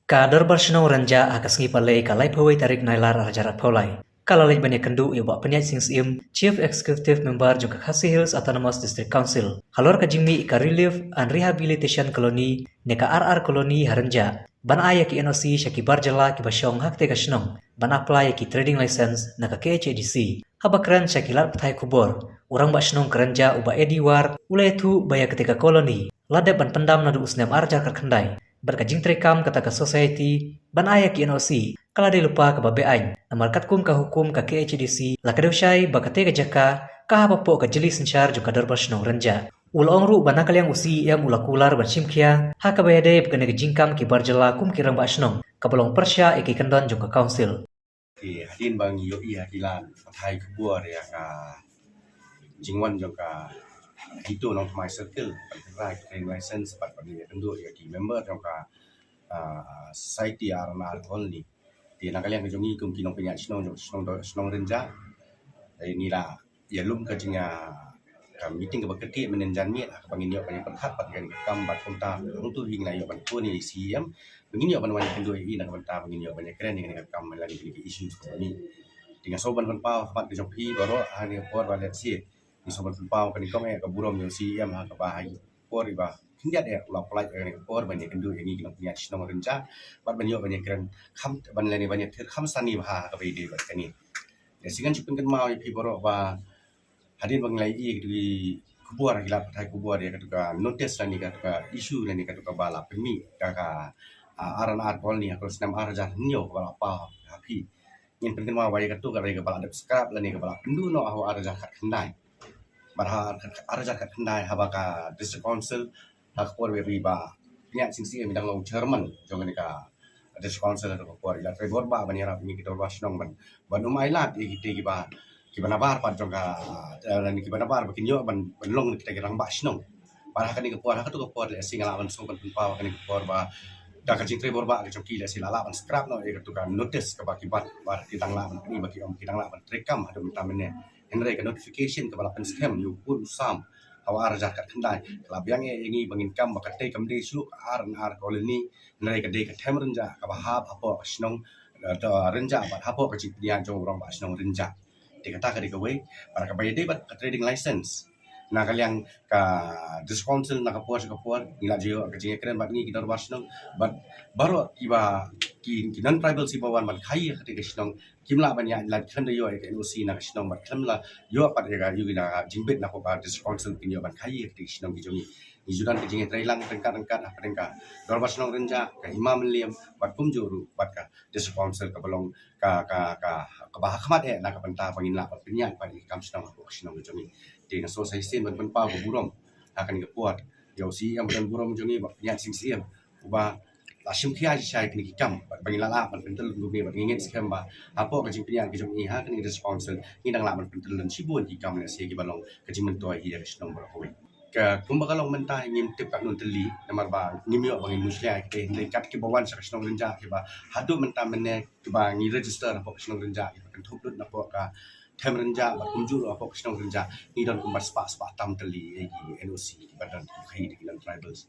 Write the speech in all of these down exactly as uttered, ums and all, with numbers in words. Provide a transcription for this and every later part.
Ka Dorbar Shnong Rynjah ha ka sngi Palei ka laiphew wei tarik Nailar arhajar arphew lai ka la leit ban ïakynduh ïa u Bah Pynïaid Sing Syiem, Chief Executive Member jong ka Khasi Hills Autonomous District Council halor ka jingmih ka Relief and Rehabilitation Colony ne ka R R Colony ha Rynjah, ban ai ïa ki N O C sha ki bar jylla kiba shong ha katei ka shnong ban apply ïa ki trading license na ka K H A D C. Haba kren sha ki lad pathai khubor, u Rangbah Shnong ka Rynjah u Bah Eddie War u la ïathuh ba ïa katei ka colony la dep ban pyndam naduh u snem arhajar khatkhyndai bad ka jingtreikam kata ka society ban ai ïa ki N O C ka la dei lypa kaba beaiñ, namar katkum ka hukum ka K H A D C la kdew shai ba katei ka jaka ka hap hapoh ka jylli synshar jong ka Dorbar Shnong Rynjah. U la ong ruh ba na ka liang u C E M u la kular ban shim khia ha kaba ïadei bad kane ka jingkam ki bar jylla kum ki Rangbah Shnong kaba long pyrshah ïa ki kyndon jong ka Council. Ki hadien ba ngi ïohi ha ki lad pathai khubor ïa ka jingwan jong ka HITO Nongthymmai Circle ban try ka trading license bad ban ïakynduh ïa ki member jong ka ah, society R and R Colony. Te na ka liang ka jong ngi kum ki nongpynïaid shnong jong shnong do shnong Rynjah, eh, ngi la ïalum ka jing ah, ka meeting kaba kyrkieh mynnin janmiet ha kaba ngin ïoh ban ïapyrkhat bad kane ka kam bad kumta hangtu hi ngi la ïoh ban phone ïa i C E M ba ngin ïoh ban wan ïakynduh ïa i na ka bynta ba ngin ïoh ban ïakren ïa kane ka kam lane kine ki issues kaba mih. Te nga sngew ban pynpaw ha khmat ka jong phi baroh ha kane ka por ba lehse ngi sngew ban pynpaw kane ka ong eh ka burom ïa u C E M ha kaba ha i por iba khyndiat eh u la pynlait ïa kane ka por ban ïakynduh ïa ngi ki nongpynïaid shnong Rynjah bad ban ïoh ban ïakren kham ban lane ban ïathir kham sani bha ha kaba ïadei bad kane. Ïa shisien ngan shu pynkynmaw ïa phi baroh ba hadien ba ngi la ïohi ïa ki khubor ha ki lad pathai khubor ïa katu ka notice lane katu ka issue lane katu kaba la pynmih da ka ah, R and R Colony ha ka snem arhajar hynñiew kaba la paw ha phi. Ngin pynkynmaw ba ïa katu ka dei kaba la dep scrap lane kaba la pynduh noh ha u arhajar khatkhyndai. Bad ha arhajar khatkhyndai haba ka District Council ha ka por ba i Bah Pynïaid Sing Syiem i dang long chairman jong kane ka District Council ha ka por i la trei bor ba ban ïarap ïa ngi ki dorbar shnong ban ban ym ailad ïa kitei kiba kiba nabar pat jong ka eh, lane kiba nabar ba kin ïoh ban ban long kitei ki rangbah shnong. Bad ha kane ka por ha katu ka por lehse nga lah ban sngewbha ban pynpaw ha kane ka por ba da ka jingtrei bor ba ka jong ki lehse la lah ban scrap noh ïa katu ka notice kaba ki bat ba ki dang lah ban pyni ba ki ong ki dang lah ban treikam haduh mynta mynne. Hynrei ka notification kaba la pynskhem ïa u pud u sam ha u arhajar khatkhyndai ka la biang ïa ngi ba ngin kam ba katei kam dei shuh ka R and R Colony, hynrei ka dei ka them Rynjah kaba hap hapoh ka shnong eh, Rynjah bad hapoh ka jingpynïaid jong u rangbah shnong Rynjah. Te kata ka dei kawei, bad kaba ïadei bad ka trading license na ka liang ka District Council na ka por sha ka por ngi la ju ïoh ka jingïakren bad ngi ki dorbar shnong bad baroh kiba ki, ki non tribal kiba wan ban khaïi ha katei ka shnong kim lah ban ïaid lait khlem da ïoh ïa ka N O C na ka shnong bad khlem la ïoh pat ïa ka ïa ka jingbit na ka District Council kin ïoh ban khaïi ha katei ka shnong ki jong ngi. Ngi ju don ka jingïatreilang ryngkat ryngkat hapdeng ka dorbar shnong Rynjah, ka Hima Mylliem bad kumjuh ruh bad ka District Council kaba long ka ka ka kaba ha khmat eh na ka bynta ba ngin lah ban pynïaid pat ïa ki kam shnong hapoh ka shnong ka jong ngi. Te nga sngew sa shisien ban pynpaw ka burom ha kane ka por ïa u C E M ba don burom jong ngi Bah Pynïaid Sing Syiem uba la shim khia shisha ïa kine ki kam bad ba ngin lah lah ban pyntyllun kumne bad ngi ngeit skhem ba hapoh ka jingpynïaid ka jong ngi ha kane ka District Council ngi dang lah ban pyntyllun shibun ki kam lehse kiba long ka jingmyntoi hi ïa ka shnong baroh kawei. Ka kumba ka long mynta ngim tip katno tylli namar ba ngim ïoh ba ngin mushlia ïa kata, hynrei kat kiba wan sha ka shnong Rynjah kiba haduh mynta mynne kiba ngi register hapoh ka shnong Rynjah kiba kynthup lut napoh ka them Rynjah bad kumjuh ruh hapoh ka shnong Rynjah ngi don kumba spah spah tam tylli ïa ki N O C kiba don kiba khaïi da ki non tribals.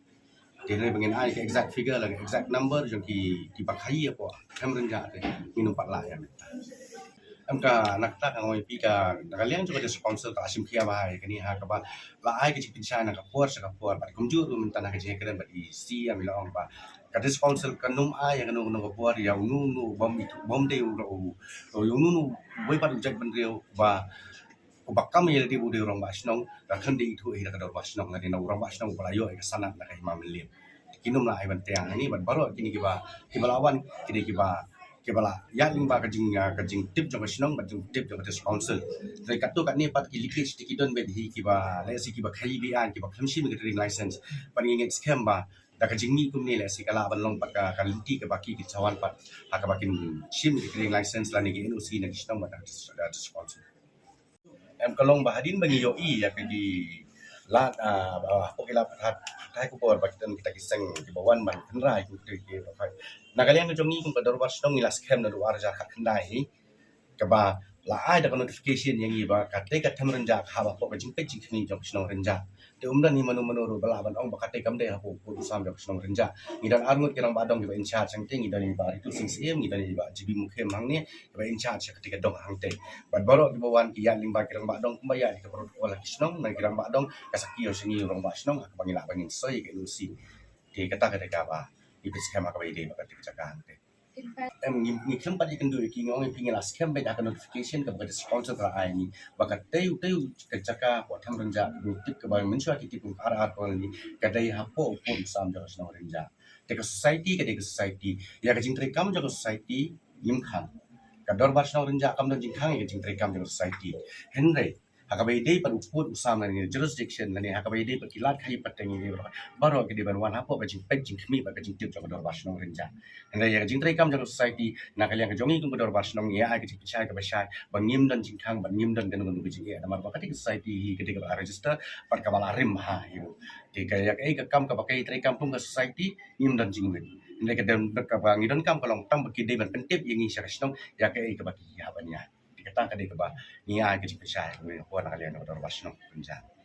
Te hynrei ba ngin ai ka exact figure lane exact number jong ki kiba khaïi hapoh them Rynjah te ngin ym pat lah ïa mynta. Em ka na kata ka nga ong ïa phi ka na ka liang jong ka District Council ka la shim khia bha ïa kane ha kaba la ai ka jingpynshai na ka por sha ka por bad kumjuh ruh mynta na ka jingïakren bad i C E M i la ong ba ka District Council kan ym ai ïa kano kano ka bor ïa uno uno bym ithuh bym dei u u ïa uno uno uwei pat u jaitbynriew ba uba kam ïa lade ba u dei u rangbah shnong da khlem da ithuh hi da ka dorbar shnong lane na u rangbah shnong uba la ïoh ïa ka sanad na ka Hima Mylliem. Kin ym lah ai ban tieng hangne bad baroh kine kiba kiba la wan kine kiba kiba la ïaid lyngba ka jing ah, ka jingtip jong ka shnong bad jingtip jong ka District Council. Hynrei katto katne pat ki leakage te ki don beit hi kiba lehse kiba khaïi beaiñ kiba khlem shim ka trading license. Bad ngi ngeit skhem ba da ka jingmih kumne lehse ka lah ban long pat ka ka lynti kaba ki kin sa wan pat ha kaba kin shim ka trading license lane ki N O C na ki shnong bad na ka Dis- ah, District Council. Em ka long ba hadien ba ngi ïohi ïa ka ki lad ah, ba hapoh ki lad pathai pathai khubor ba ki don kita ki seng kiba wan ban kynrai kum kita ki na ka liang ka jong ngi kum ka dorbar shnong ngi la skhem naduh arhajar khatkhyndai hi kaba la ai da ka notification ïa ngi ba katei ka them Rynjah ka hap hapoh ka jingpeit jingkhmih jong ka shnong Rynjah. Te um don hi mano mano ruh ba lah ban ong ba katei kam dei hapoh u pud u sam jong ka shnong Rynjah. Ngi don arngut ki rangbah dong kiba in charge hangtei, ngi don i Bah Ritu Sing Syiem, ngi don i Bah G B Mukhem hangne, kiba in charge ïa katei ka dong hangtei. Bad baroh kiba wan ki ïaid lyngba ki rangbah dong kumba ïaid ki protocol ha ki shnong, na ki rangbah dong ka sakhi ïa u sha ngi u rangbah shnong ha kaba ngi lah ban ngin soi ïa ka N O C. Te kata ka dei kaba ngi pynskhem ha kaba ïadei bad katei ka jaka hangtei. Em, ngi, ngi khlem pat ïakynduh ïa ki, ngi ong ïa phi ngi la skhem beit ha ka notification kaba ka District Council ka la ai ngi ba katei utei u ka jaka hapoh them Rynjah, ngi tip kaba mynshuwa ki tip kum ar ar colony, ka dei hapoh u pud u sam jong ka shnong Rynjah. Te ka society ka dei ka society, ïa ka jingtreikam jong ka society ngim khang. Ka dorbar shnong Rynjah kam don jingkhang ïa ka jingtreikam jong ka society. Hynrei ha kaba ïadei bad u pud u sam lane jurisdiction lane ha kaba ïadei bad ki lad khaïi pateng ïadei baroh, baroh ki dei ban wan hapoh ka jingpeit jingkhmih bad ka jingtip jong ka dorbar shnong Rynjah. Hynrei ïa ka jingtreikam jong ka society na ka liang ka jong ngi kum ka dorbar shnong ngi ai ka jingpynshai kaba shai ba ngim don jingkhang bad ngim don kano kano ka jingeh namar ba katei ka society hi ka dei kaba la register bad kaba la rim ha hi ruh. Te ka ïa kaei ka kam kaba kaei treikam kum ka society ngim don jingmut. Hynrei ka don kaba ngi donkam ka long tang ba ki dei ban pyntip ïa ngi sha ka shnong ïa kaei kaba ki hap ban ïa. Te kata ka dei kaba ngi ai ka jingpynshai ha kaba na ka liang ka dorbar shnong Rynjah.